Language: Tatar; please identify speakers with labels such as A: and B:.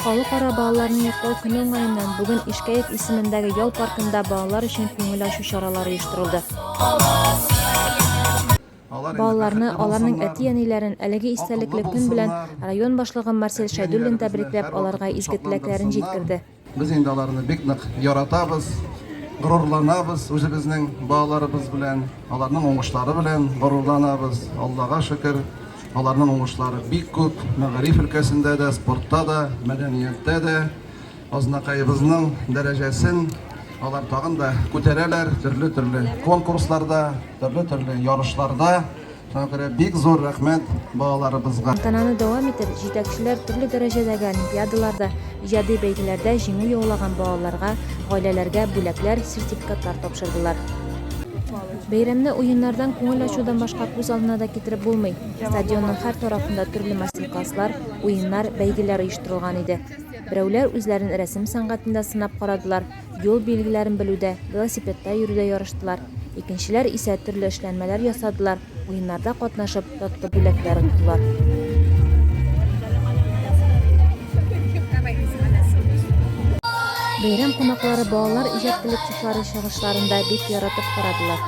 A: Халыкара балаларны яклау көне уңаеннан бүген Ишкәев исемендәге ял паркында балалар өчен күңел ачу чаралары оештырылды. Балаларны, аларның әти-әниләрен әлеге истәлекле көн белән район башлыгы Марсель Шәйдуллин тәбрикләп, аларга изге теләкләрен җиткерде.
B: Без инде аларны бик нык яратабыз, горурланабыз үзебезнең балаларыбыз белән, аларның уңышлары белән горурланабыз. Аллага шөкер, аларның уңышлары бик күп, мәгариф өлкәсендә дә, спортта да, мәдәнияттә дә. Азнакаебызның дәрәҗәсен алар тагын да күтәрәләр, төрле-төрле конкурсларда, төрле-төрле ярышларда. Шуңа күрә бик зур рәхмәт балаларыбызга.
A: Тантананы дәвам итеп, җитәкчеләр төрле дәрәҗәдәге олимпиадаларда, иҗади бәйгеләрдә җиңү яулаган балаларга, гаиләләргә бүләкләр, сертификатлар тапшырдылар. Бәйрәмне уеннардан, күңел ачудан башка күз алдына да китереп булмый. Стадионның һәр тарафында төрле мастер-класслар, уеннар, бәйгеләр оештырылган иде. Берәүләр үзләрен рәсем сәнгатендә сынап карадылар, юл билгеләрен белүдә, велосипедта йөрүдә ярыштылар. Икенчеләр исә төрле эшләнмәләр ясадылар, уеннарда катнашып, татлы бүләкләр оттылар. Бәйрәм кунаклары балалар иҗат коллективлары чыгышларын да бик яратып карадылар.